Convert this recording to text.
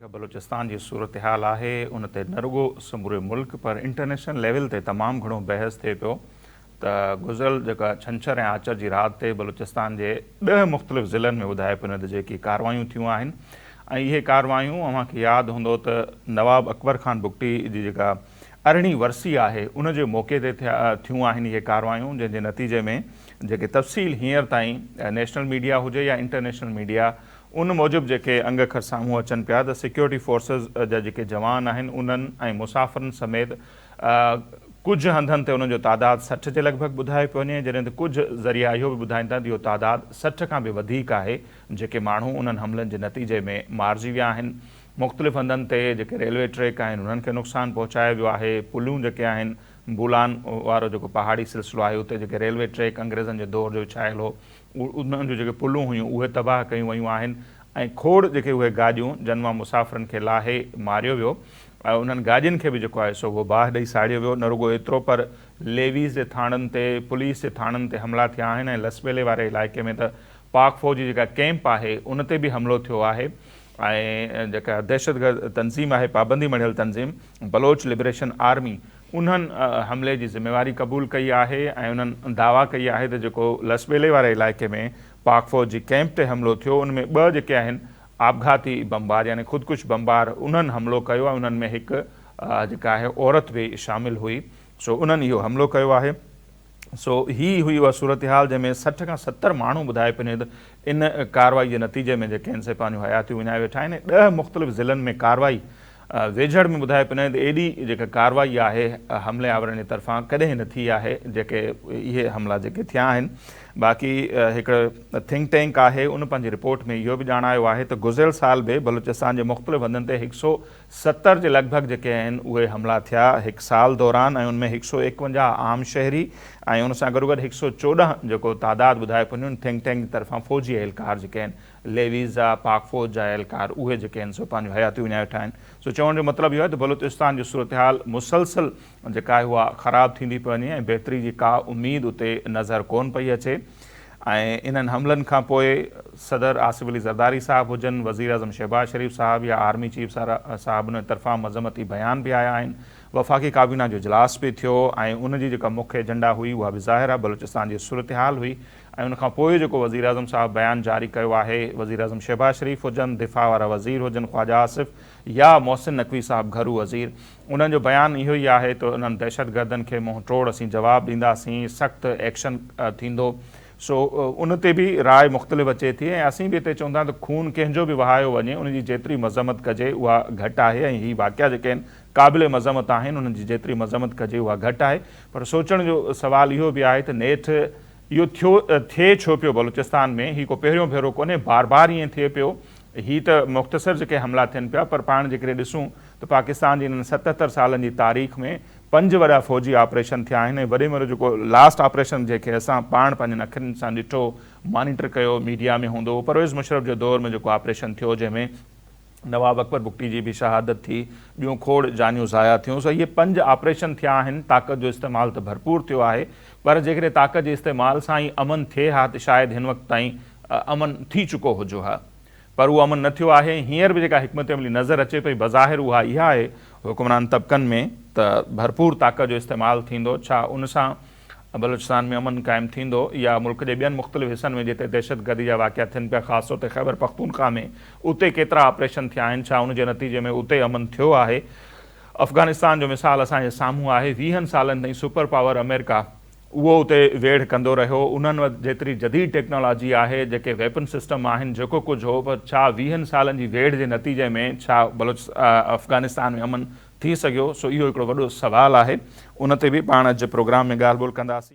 جيڪا بلوچستان جي صورتحال آهي ان تي نه رڳو سموري ملڪ پر انٽرنيشنل ليول تي تمام گهڻو بحث ٿئي پيو ته گذريل جيڪا ڇنڇر ۽ آچر جي رات تي بلوچستان جي ڏهه مختلف ضلعن ۾ ٻڌائي پيو ته جيڪي ڪاروايون ٿيون آهن ۽ اهي ڪاروايون اوهان کي ياد هوندو ته نواب اڪبر خان بگٽي جي جيڪا ارڙهين ورسي آهي ان جي موقعي تي ٿيون آهن اهي ڪاروايون جنهن جي نتيجي ۾ جيڪي تفصيل هينئر تائين نيشنل ميڊيا هجي يا انٽرنيشنل ميڊيا ان موجب جيڪي انگ اکر سامهون اچن پيا ته سيڪيورٽي فورسز جا جيڪي جوان آهن انهن ۽ مسافرن سميت ڪجهه هنڌن تي انهن جو تعداد 60 جي لڳ ڀڳ ٻڌايو پيو وڃي جڏهن ته ڪجهه ذريعا اهو به ٻڌائين ٿا ته اهو تعداد 60 کان به وڌيڪ آهي جيڪي ماڻهو انهن حملن جي نتيجي ۾ مارجي ويا آهن. مختلف هنڌن تي جيڪي ريلوي ٽريڪ آهن انهن کي نقصان پهچايو ويو آهي پليون جيڪي آهن بولان وارو جيڪو پهاڙي سلسلو آهي اتي جيڪي ريلوي ٽريڪ انگريزن جي دور جو وڇايل هو انهن جون جيڪي پلون هيون اهي تباهه ڪيون ويون آهن ۽ کوڙ جيڪي اهي گاڏيون جن مان مسافرن کي لاهي ماريو ويو انهن گاڏين کي به جيڪو آهي سو اهو باهه ڏئي ساڙيو ويو نه رڳو ايترو پر ليويز جي ٿاڻن تي پوليس جي ٿاڻن تي حملا ٿيا آهن ۽ لسٻيلي واري علائقي ۾ ته پاڪ فوج جي جيڪا ڪئمپ آهي ان تي به حملو ٿيو آهي ۽ جيڪا دهشتگرد تنظيم آهي پابندي مڙهيل تنظيم بلوچ لبريشن آرمي انهن حملي جي ذميواري قبول ڪئي آهي ۽ انهن دعويٰ ڪئي آهي ته جيڪو لسٻيلي واري علائقي ۾ پاڪ فوج جي ڪئمپ تي حملو ٿيو ان ۾ ٻه جيڪي آهن آپگهاتي بمبار يعني خودڪش بمبار انهن حملو ڪيو ۽ انهن ۾ هڪ جيڪا آهي عورت به شامل هئي سو انهن اهو حملو ڪيو آهي. سو هي هئي اها صورتحال جنهن ۾ 60 کان 70 ماڻهو ٻڌائي پيو وڃي ته ان ڪارروائي جي نتيجي ۾ جيڪي آهن سي پنهنجون حياتيون وڃائي ويٺا آهن ۽ 10 مختلف ضلعن ۾ ڪارروائي ويجهڙ ۾ ٻڌائي پيو وڃي ته ايڏي جيڪا ڪارروائي آهي حملي آورن جي طرفان ڪڏهن نه ٿي آهي جيڪي اهي حملا جيڪي ٿيا آهن باقي هڪ ٿنڪ ٽينڪ آهي ان پنهنجي رپورٽ ۾ اهو به ڄاڻايو آهي ته گذريل سال به بلوچستان جي مختلف هنڌن تي 170 جي لڳ ڀڳ جيڪي آهن اهي حملا ٿيا هڪ سال دوران ۽ ان ۾ 151 عام شهري ۽ ان سان گڏوگڏ 114 جيڪو تعداد ٻڌايو پيو وڃي ان ٿنڪ ٽينڪ جي طرفان فوجي اهلڪار جيڪي آهن ليويز جا پاڪ فوج جا اهلڪار اهي جيڪي آهن سو پنهنجون حياتيون وڃائي ويٺا آهن سو چوڻ جو مطلب اهو آهي ته بلوچستان جي صورتحال مسلسل جيڪا آهي اها خراب ٿيندي پئي وڃي ۽ بهتري جي ڪا اميد اتي نظر ڪونه پئي اچي ۽ انهن حملن کان پوء صدر آصف علي زرداري صاحب هجن، وزيراعظم شهباز شريف صاحب يا آرمي چيف صاحب انهن طرفان مذمتي بيان به آيا آهن، وفاقي ڪابينا جو اجلاس به ٿيو ۽ ان جي جيڪا مک ايجنڊا هئي اها به ظاهر آهي بلوچستان جي صورتحال هئي ۽ ان کان پوء جيڪو وزيراعظم صاحب بيان جاري ڪيو آهي وزيراعظم شهباز شريف هجن، دفاع وارا وزير هجن خواجه آصف يا محسن نقوي صاحب گهرو وزير انهن جو بيان اهو ئي آهي ته انهن دهشتگردن کي منهن ٽوڙ اسين جواب ڏينداسين، سخت ايڪشن ٿيندو، سو ان تي به راء مختلف اچي ٿي ۽ اسين به هتي چئون ٿا ته خون ڪنهن جو به وهايو وڃي ان جي جيتري مذمت ڪجي اها گهٽ آهي ۽ هي واقعا جيڪي آهن قابل مذمت آهن انهن جي جيتري مذمت ڪجي اها گهٽ آهي پر سوچڻ جو سوال اهو به آهي ته نيٺ اهو ٿيو ٿئي ڇو پيو بلوچستان ۾ هي ڪو پهريون ڀيرو ڪونهي بار بار ائين ٿئي پيو هي ته مختصر جيڪي حملا ٿين پيا پر پاڻ جيڪڏهن ڏسون ته پاڪستان جي انهن 77 سالن جي تاريخ ۾ پنج وڏا فوجي آپريشن ٿيا آهن ۽ وڏي ۾ وڏو جيڪو لاسٽ آپريشن جنهن کي اسان پاڻ پنهنجن اکين سان ڏٺو مانيٽر ڪيو ميڊيا ۾ هوندو هو پرويز مشرف جي دور ۾ جيڪو آپريشن ٿيو جنهن ۾ نواب اڪبر بگٽي جي به شهادت ٿي ٻيون کوڙ جانيون ضايع ٿيون سو اهي پنج آپريشن ٿيا آهن طاقت جو استعمال ته ڀرپور ٿيو آهي پر جيڪڏهن طاقت جي استعمال سان ئي امن ٿئي ها ته شايد هن وقت تائين امن ٿي چڪو هجو ها. پر اهو امن نه ٿيو آهي ۽ هينئر به جيڪا حڪمت عملي نظر اچي پئي بظاهر اها اها آهي حڪمران طبقن ۾ ته ڀرپور طاقت جو استعمال ٿيندو ڇا ان سان بلوچستان ۾ امن قائم ٿيندو يا ملڪ جي ٻين مختلف حصن ۾ جتي دهشتگردي جا واقعا ٿين پيا خاص طور تي خيبر پختونخوا ۾ اتي ڪيترا آپريشن ٿيا آهن ڇا ان جي نتيجي ۾ اتي امن ٿيو آهي افغانستان جو مثال اسان جي سامهون آهي ويهن سالن تائين سپر پاور آمريڪا اهو اتي ويڙهه ڪندو رهيو. انهن وٽ جيتري جديد ٽيڪنالاجي آهي، جيڪي ويپن سسٽم آهن، جيڪو ڪجهه هو، پر ڇا ويهن سالن جي ويڙهه جي نتيجي ۾ ڇا بلوچ افغانستان ۾ امن ٿي سگهيو؟ سو اهو هڪڙو وڏو سوال آهي. ان تي به پاڻ اڄ پروگرام ۾ ڳالهه ٻولهه ڪنداسين.